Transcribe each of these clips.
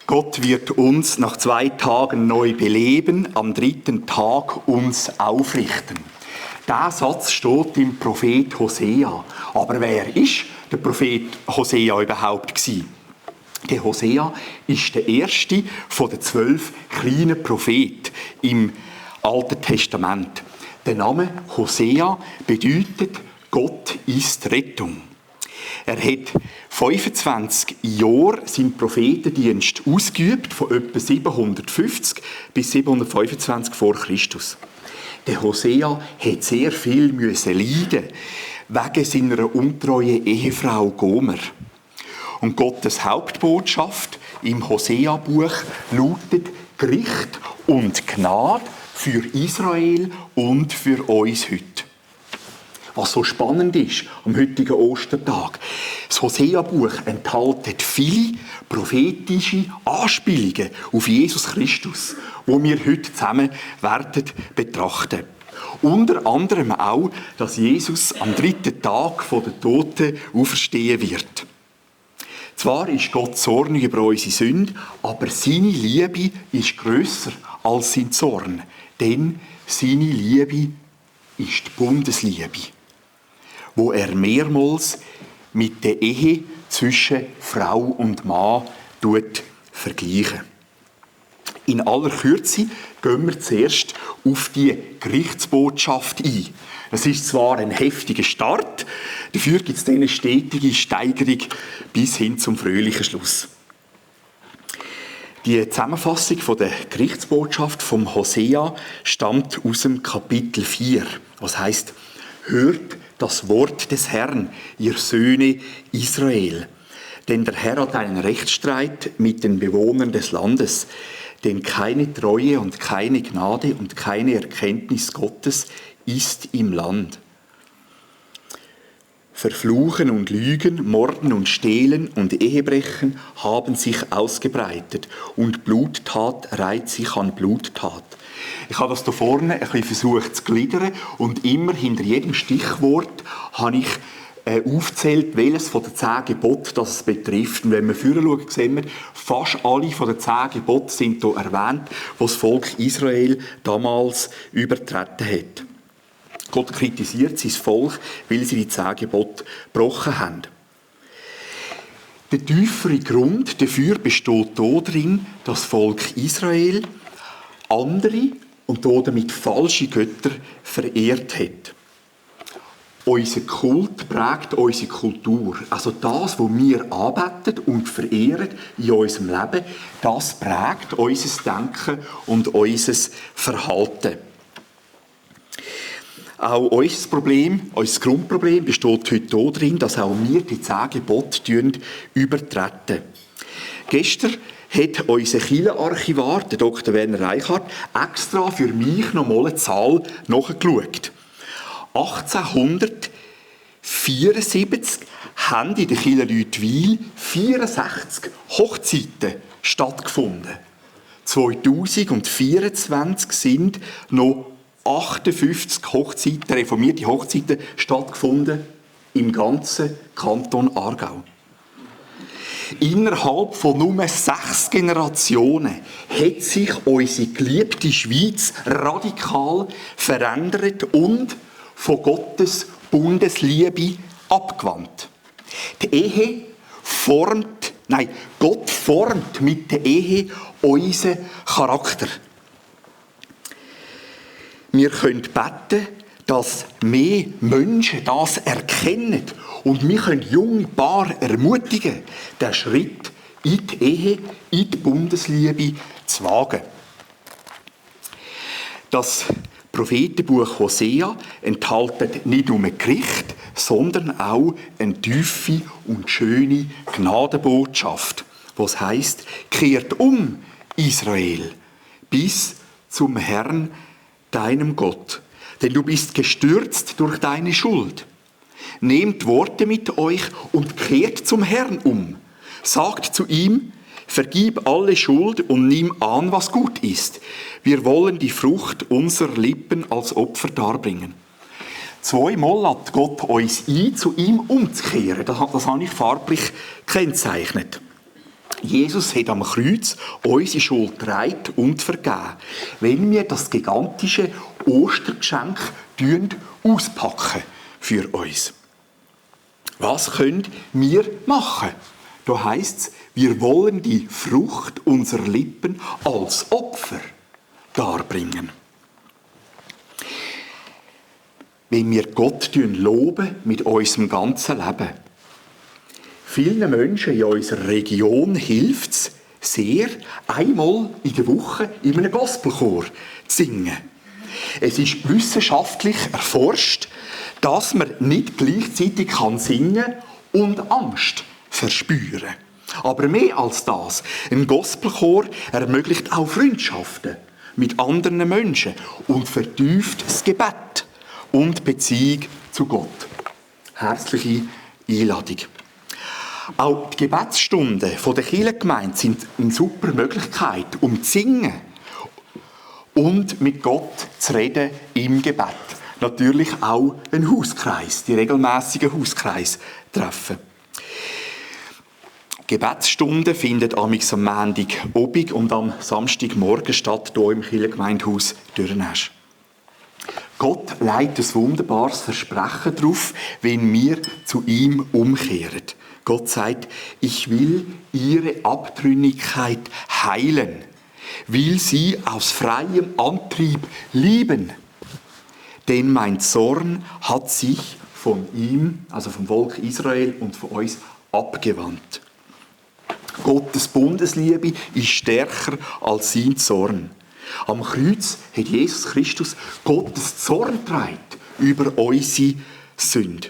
Gott wird uns nach 2 Tagen neu beleben, am 3. Tag uns aufrichten. Dieser Satz steht im Prophet Hosea. Aber wer ist der Prophet Hosea überhaupt gewesen? Der Hosea ist der erste von den 12 kleinen Propheten im Alten Testament. Der Name Hosea bedeutet, Gott ist Rettung. Er hat 25 Jahre seinen Prophetendienst ausgeübt, von etwa 750 bis 725 vor Christus. Der Hosea hat sehr viel leiden wegen seiner untreuen Ehefrau Gomer. Und Gottes Hauptbotschaft im Hosea-Buch lautet Gericht und Gnade für Israel und für uns heute. Was so spannend ist am heutigen Ostertag, das Hosea-Buch enthält viele prophetische Anspielungen auf Jesus Christus, die wir heute zusammen werden betrachten. Unter anderem auch, dass Jesus am 3. Tag von den Toten auferstehen wird. Zwar ist Gott zornig über unsere Sünde, aber seine Liebe ist grösser als sein Zorn. Denn seine Liebe ist die Bundesliebe, wo er mehrmals mit der Ehe zwischen Frau und Mann vergleichen. In aller Kürze gehen wir zuerst auf die Gerichtsbotschaft ein. Es ist zwar ein heftiger Start, dafür gibt es eine stetige Steigerung bis hin zum fröhlichen Schluss. Die Zusammenfassung der Gerichtsbotschaft vom Hosea stammt aus dem Kapitel 4, was heißt: Hört das Wort des Herrn, ihr Söhne Israel. Denn der Herr hat einen Rechtsstreit mit den Bewohnern des Landes, denn keine Treue und keine Gnade und keine Erkenntnis Gottes ist im Land. Verfluchen und Lügen, Morden und Stehlen und Ehebrechen haben sich ausgebreitet und Bluttat reiht sich an Bluttat. Ich habe das hier vorne ein bisschen versucht zu gliedern und immer hinter jedem Stichwort habe ich aufgezählt, welches von den 10 Geboten das betrifft. Und wenn wir vorher schauen, sehen wir, fast alle von den 10 Geboten sind hier erwähnt, die das Volk Israel damals übertreten hat. Gott kritisiert sein Volk, weil sie die 10 Gebote gebrochen haben. Der tiefere Grund dafür besteht darin, dass das Volk Israel andere und damit falsche Götter verehrt hat. Unser Kult prägt unsere Kultur. Also das, was wir anbeten und verehren in unserem Leben, das prägt unser Denken und unser Verhalten. Auch unser Grundproblem besteht heute darin, dass auch wir die 10 Gebote übertreten. Gestern hat unser Kirchenarchivar, der Dr. Werner Reichhardt, extra für mich nochmal eine Zahl nachgeschaut. 1874 haben in der Kirche Lütwil 64 Hochzeiten stattgefunden. 2024 sind noch 58 Hochzeiten, reformierte Hochzeiten, stattgefunden im ganzen Kanton Aargau. Innerhalb von nur 6 Generationen hat sich unsere geliebte Schweiz radikal verändert und von Gottes Bundesliebe abgewandt. Gott formt mit der Ehe unseren Charakter. Wir können beten, dass mehr Menschen das erkennen und wir können junge Paare ermutigen, den Schritt in die Ehe, in die Bundesliebe zu wagen. Das Prophetenbuch Hosea enthält nicht nur ein Gericht, sondern auch eine tiefe und schöne Gnadenbotschaft, was heisst: Kehrt um, Israel, bis zum Herrn, deinem Gott, denn du bist gestürzt durch deine Schuld. Nehmt Worte mit euch und kehrt zum Herrn um. Sagt zu ihm: Vergib alle Schuld und nimm an, was gut ist. Wir wollen die Frucht unserer Lippen als Opfer darbringen. 2-mal lädt Gott uns ein, zu ihm umzukehren. Das habe ich farblich gekennzeichnet. Jesus hat am Kreuz unsere Schuld getragen und vergeben, wenn wir das gigantische Ostergeschenk auspacken für uns. Was können wir machen? Da heisst es, wir wollen die Frucht unserer Lippen als Opfer darbringen. Wenn wir Gott loben mit unserem ganzen Leben. Vielen Menschen in unserer Region hilft es sehr, einmal in der Woche in einem Gospelchor zu singen. Es ist wissenschaftlich erforscht, dass man nicht gleichzeitig singen kann und Angst verspüren. Aber mehr als das, ein Gospelchor ermöglicht auch Freundschaften mit anderen Menschen und vertieft das Gebet und die Beziehung zu Gott. Herzliche Einladung. Auch die Gebetsstunden der Kirchengemeinde sind eine super Möglichkeit, um zu singen und mit Gott zu reden im Gebet. Natürlich auch ein Hauskreis, die regelmässigen Hauskreistreffen. Gebetsstunden finden am Montagabend und am Samstagmorgen statt, hier im Kirchengemeindehaus Dürrenhasch. Gott legt ein wunderbares Versprechen darauf, wenn wir zu ihm umkehren. Gott sagt, ich will ihre Abtrünnigkeit heilen, will sie aus freiem Antrieb lieben. Denn mein Zorn hat sich von ihm, also vom Volk Israel und von uns, abgewandt. Gottes Bundesliebe ist stärker als sein Zorn. Am Kreuz hat Jesus Christus Gottes Zorn getragen über unsere Sünde.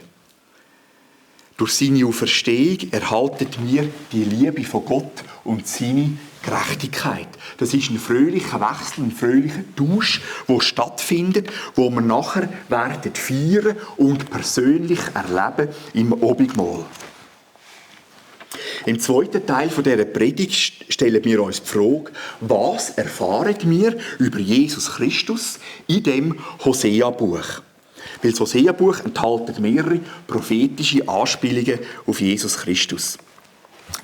Durch seine Auferstehung erhalten wir die Liebe von Gott und seine Gerechtigkeit. Das ist ein fröhlicher Wechsel, ein fröhlicher Tausch, der stattfindet, wo wir nachher werden feiern und persönlich erleben im Abendmahl. Im zweiten Teil dieser Predigt stellen wir uns die Frage, was erfahren wir über Jesus Christus in dem Hosea-Buch? Weil das Hosea-Buch enthält mehrere prophetische Anspielungen auf Jesus Christus.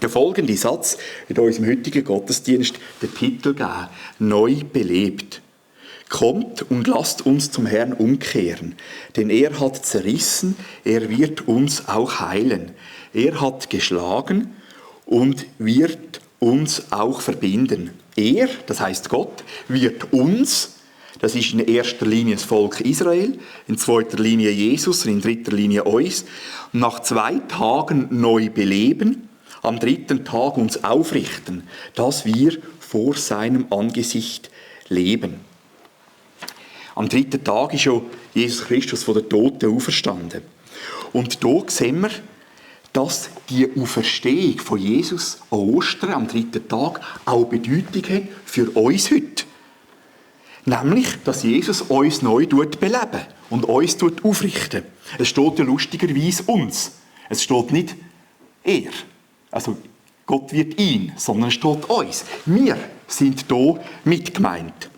Der folgende Satz wird unserem heutigen Gottesdienst den Titel geben: Neu belebt. Kommt und lasst uns zum Herrn umkehren, denn er hat zerrissen, er wird uns auch heilen. Er hat geschlagen und wird uns auch verbinden. Er, das heißt Gott, wird uns, das ist in erster Linie das Volk Israel, in zweiter Linie Jesus und in dritter Linie uns, nach 2 Tagen neu beleben, am 3. Tag uns aufrichten, dass wir vor seinem Angesicht leben. Am 3. Tag ist ja Jesus Christus von den Toten auferstanden. Und hier sehen wir, dass die Auferstehung von Jesus an Ostern, am 3. Tag, auch Bedeutung hat für uns heute. Nämlich, dass Jesus uns neu beleben und uns aufrichten. Es steht ja lustigerweise uns. Es steht nicht er. Also Gott wird ihn, sondern es steht uns. Wir sind hier mitgemeint.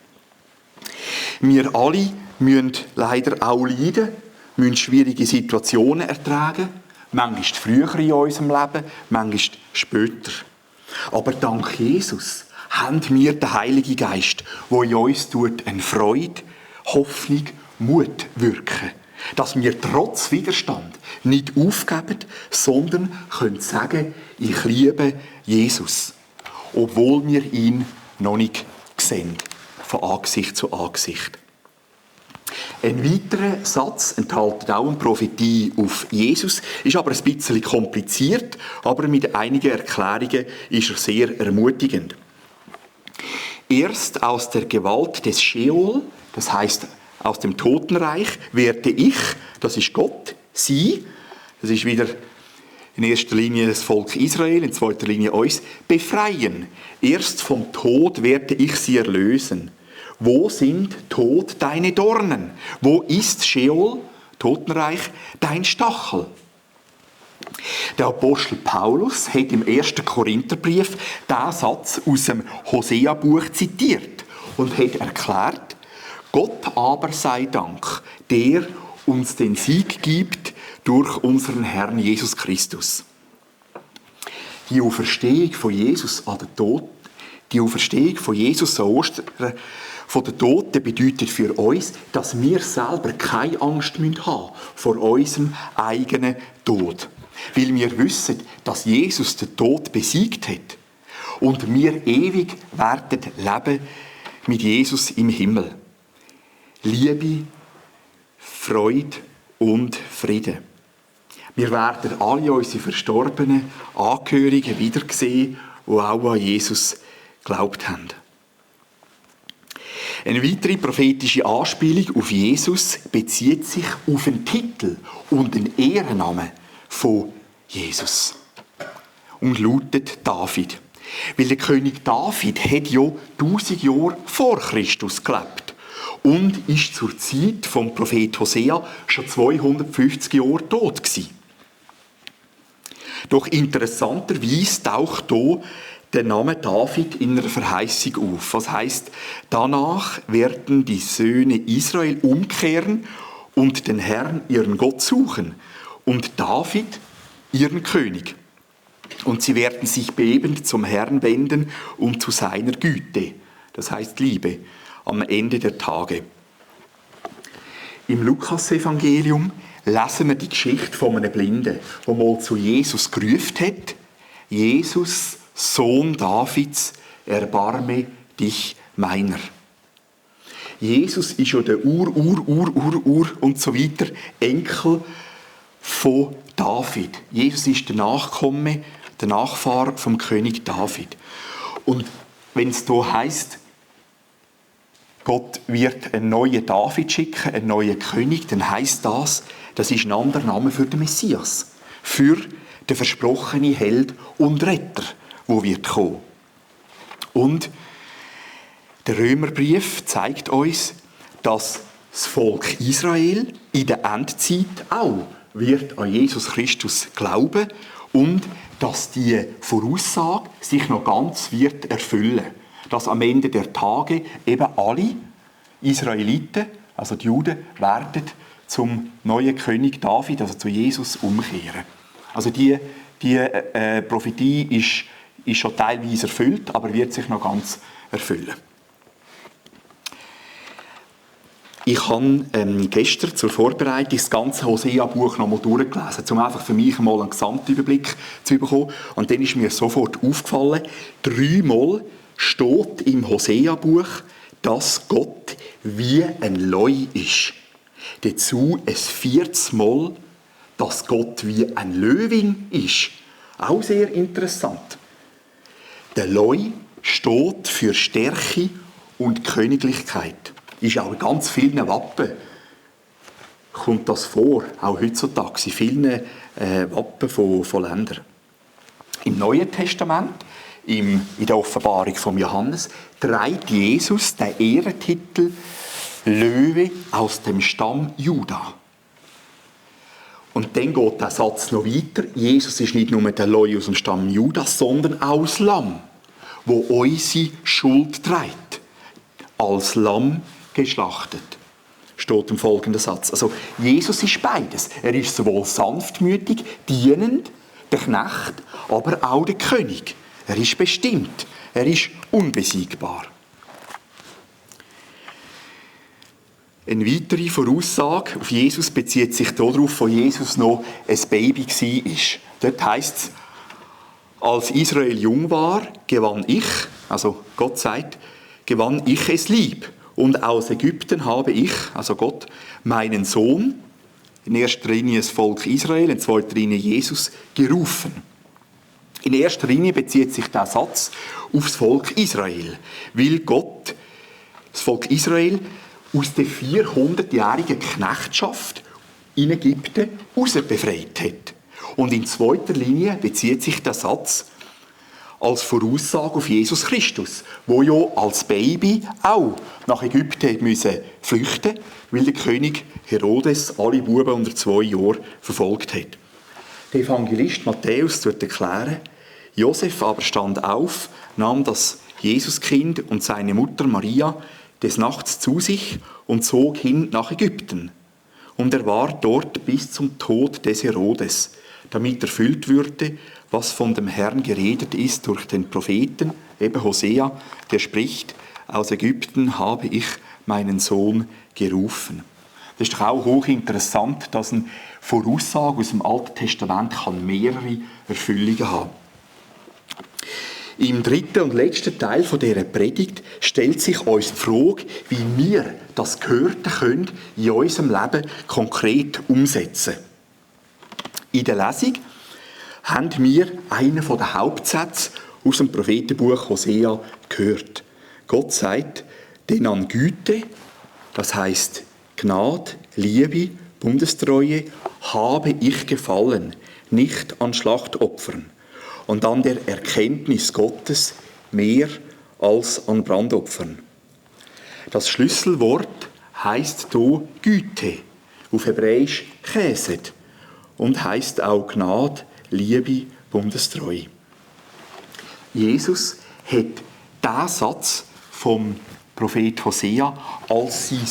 Wir alle müssen leider auch leiden, müssen schwierige Situationen ertragen, manchmal früher in unserem Leben, manchmal später. Aber dank Jesus haben wir den Heiligen Geist, der in uns eine Freude, Hoffnung, Mut wirken. Dass wir trotz Widerstand nicht aufgeben, sondern können sagen, ich liebe Jesus, obwohl wir ihn noch nicht sehen, von Angesicht zu Angesicht. Ein weiterer Satz enthält auch eine Prophetie auf Jesus, ist aber ein bisschen kompliziert, aber mit einigen Erklärungen ist er sehr ermutigend. Erst aus der Gewalt des Scheol, das heißt aus dem Totenreich, werde ich, das ist Gott, sie, das ist wieder in erster Linie das Volk Israel, in zweiter Linie uns, befreien. Erst vom Tod werde ich sie erlösen. Wo sind, Tod, deine Dornen? Wo ist, Scheol, Totenreich, dein Stachel? Der Apostel Paulus hat im 1. Korintherbrief diesen Satz aus dem Hosea-Buch zitiert und hat erklärt, Gott aber sei Dank, der uns den Sieg gibt durch unseren Herrn Jesus Christus. Die Auferstehung von Jesus an den Tod, die Auferstehung von Jesus an Ostern von den Toten bedeutet für uns, dass wir selber keine Angst haben müssen vor unserem eigenen Tod. Weil wir wissen, dass Jesus den Tod besiegt hat und wir ewig werden leben mit Jesus im Himmel. Liebe, Freude und Frieden. Wir werden alle unsere verstorbenen Angehörigen wiedersehen, die auch an Jesus geglaubt haben. Eine weitere prophetische Anspielung auf Jesus bezieht sich auf den Titel und den Ehrennamen von Jesus und lautet David. Weil der König David hat ja 1000 Jahre vor Christus gelebt und ist zur Zeit vom Prophet Hosea schon 250 Jahre tot gewesen. Doch interessanterweise taucht hier der Name David in einer Verheißung auf. Was heißt, danach werden die Söhne Israel umkehren und den Herrn, ihren Gott, suchen und David, ihren König. Und sie werden sich bebend zum Herrn wenden und zu seiner Güte, das heißt Liebe, am Ende der Tage. Im Lukas-Evangelium lesen wir die Geschichte von einem Blinden, der mal zu Jesus gerufen hat: Jesus, Sohn Davids, erbarme dich meiner. Jesus ist ja der Ur und so weiter Enkel von David. Jesus ist der Nachkomme, der Nachfahre vom König David. Und wenn es hier heisst, Gott wird einen neuen David schicken, einen neuen König, dann heisst das ist ein anderer Name für den Messias, für den versprochenen Held und Retter, der wird kommen. Und der Römerbrief zeigt uns, dass das Volk Israel in der Endzeit auch wird an Jesus Christus glauben und dass die Voraussage sich noch ganz wird erfüllen. Dass am Ende der Tage eben alle Israeliten, also die Juden, werden zum neuen König David, also zu Jesus, umkehren. Also die Prophetie ist schon teilweise erfüllt, aber wird sich noch ganz erfüllen. Ich habe gestern zur Vorbereitung das ganze Hosea-Buch noch einmal durchgelesen, um einfach für mich mal einen Gesamtüberblick zu bekommen. Und dann ist mir sofort aufgefallen, 3-mal steht im Hosea-Buch, dass Gott wie ein Leu ist. Dazu ein 4. Mal, dass Gott wie ein Löwin ist. Auch sehr interessant. Der Leu steht für Stärke und Königlichkeit. Ist auch in ganz vielen Wappen kommt das vor, auch heutzutage in vielen Wappen von Ländern. Im Neuen Testament, in der Offenbarung von Johannes, trägt Jesus den Ehrentitel Löwe aus dem Stamm Juda. Und dann geht der Satz noch weiter. Jesus ist nicht nur der Löwe aus dem Stamm Juda, sondern auch das Lamm, wo unsere Schuld trägt. Als Lamm geschlachtet, steht im folgenden Satz. Also Jesus ist beides. Er ist sowohl sanftmütig, dienend, der Knecht, aber auch der König. Er ist bestimmt. Er ist unbesiegbar. Eine weitere Voraussage auf Jesus bezieht sich darauf, wo Jesus noch ein Baby war. Dort heisst es, als Israel jung war, gewann ich, also Gott sagt, gewann ich es lieb. Und aus Ägypten habe ich, also Gott, meinen Sohn, in erster Linie das Volk Israel, in zweiter Linie Jesus, gerufen. In erster Linie bezieht sich der Satz auf das Volk Israel, weil Gott das Volk Israel aus der 400-jährigen Knechtschaft in Ägypten herausbefreit hat. Und in zweiter Linie bezieht sich der Satz als Voraussage auf Jesus Christus, wo ja als Baby auch nach Ägypten müssen flüchten, weil der König Herodes alle Buben unter 2 Jahren verfolgt hat. Der Evangelist Matthäus wird erklären, Josef aber stand auf, nahm das Jesuskind und seine Mutter Maria des Nachts zu sich und zog hin nach Ägypten und er war dort bis zum Tod des Herodes, damit erfüllt würde, was von dem Herrn geredet ist durch den Propheten, eben Hosea, der spricht, aus Ägypten habe ich meinen Sohn gerufen. Das ist doch auch hochinteressant, dass eine Voraussage aus dem Alten Testament mehrere Erfüllungen haben kann. Im dritten und letzten Teil dieser Predigt stellt sich uns die Frage, wie wir das Gehörte können in unserem Leben konkret umsetzen. In der Lesung haben wir einen der Hauptsätze aus dem Prophetenbuch Hosea gehört. Gott sagt, denn an Güte, das heisst Gnade, Liebe, Bundestreue, habe ich gefallen, nicht an Schlachtopfern und an der Erkenntnis Gottes mehr als an Brandopfern. Das Schlüsselwort heisst hier Güte, auf Hebräisch Chesed, und heisst auch Gnade, Liebe, Bundestreue. Jesus hat diesen Satz vom Prophet Hosea als sein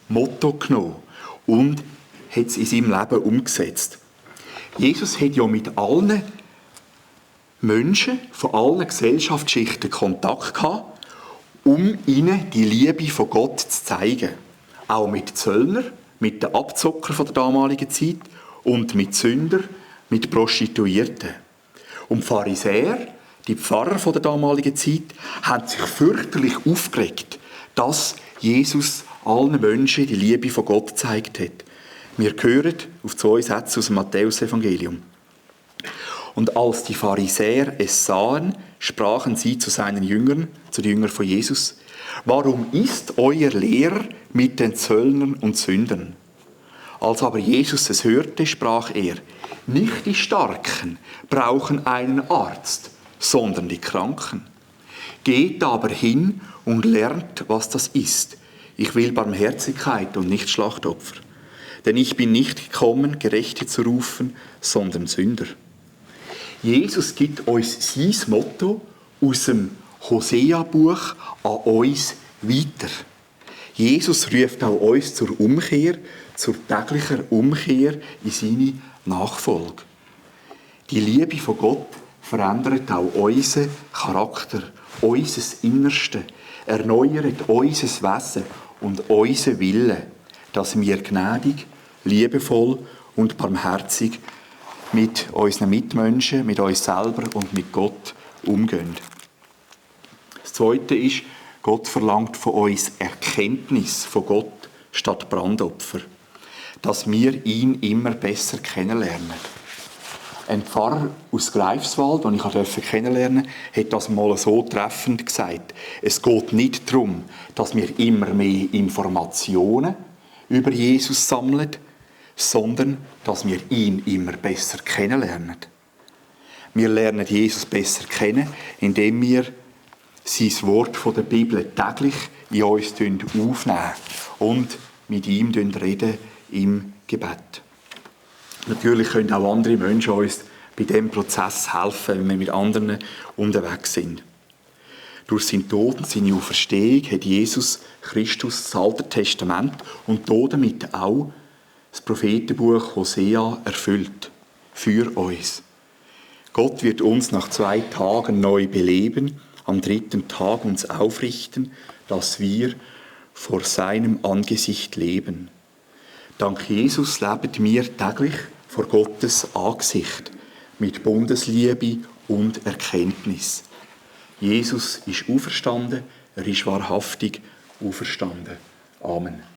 Motto genommen und hat es in seinem Leben umgesetzt. Jesus hat ja mit allen Menschen von allen Gesellschaftsschichten Kontakt gehabt, um ihnen die Liebe von Gott zu zeigen. Auch mit Zöllnern, mit den Abzockern der damaligen Zeit und mit Sündern, mit Prostituierten. Und die Pharisäer, die Pfarrer der damaligen Zeit, haben sich fürchterlich aufgeregt, dass Jesus allen Menschen die Liebe von Gott gezeigt hat. Wir hören auf 2 Sätze aus dem Matthäusevangelium. Und als die Pharisäer es sahen, sprachen sie zu seinen Jüngern, zu den Jüngern von Jesus, warum isst euer Lehrer mit den Zöllnern und Sündern? Als aber Jesus es hörte, sprach er, nicht die Starken brauchen einen Arzt, sondern die Kranken. Geht aber hin und lernt, was das ist. Ich will Barmherzigkeit und nicht Schlachtopfer. Denn ich bin nicht gekommen, Gerechte zu rufen, sondern Sünder. Jesus gibt uns sein Motto aus dem Hosea-Buch an uns weiter. Jesus ruft auch uns zur Umkehr, zur täglichen Umkehr in seine Nachfolge. Die Liebe von Gott verändert auch unseren Charakter, unser Innerste, erneuert unser Wesen und unseren Willen, dass wir gnädig, liebevoll und barmherzig mit unseren Mitmenschen, mit uns selber und mit Gott umgehen. Das Zweite ist, Gott verlangt von uns Erkenntnis von Gott statt Brandopfer, dass wir ihn immer besser kennenlernen. Ein Pfarrer aus Greifswald, den ich kennenlernen durfte, hat das mal so treffend gesagt. Es geht nicht darum, dass wir immer mehr Informationen über Jesus sammeln, sondern dass wir ihn immer besser kennenlernen. Wir lernen Jesus besser kennen, indem wir sein Wort von der Bibel täglich in uns aufnehmen und mit ihm reden im Gebet. Natürlich können auch andere Menschen uns bei diesem Prozess helfen, wenn wir mit anderen unterwegs sind. Durch seinen Tod und seine Auferstehung hat Jesus Christus das Alte Testament und damit auch das Prophetenbuch Hosea erfüllt. Für uns. Gott wird uns nach 2 Tagen neu beleben, am 3. Tag uns aufrichten, dass wir vor seinem Angesicht leben. Dank Jesus leben wir täglich vor Gottes Angesicht mit Bundesliebe und Erkenntnis. Jesus ist auferstanden, er ist wahrhaftig auferstanden. Amen.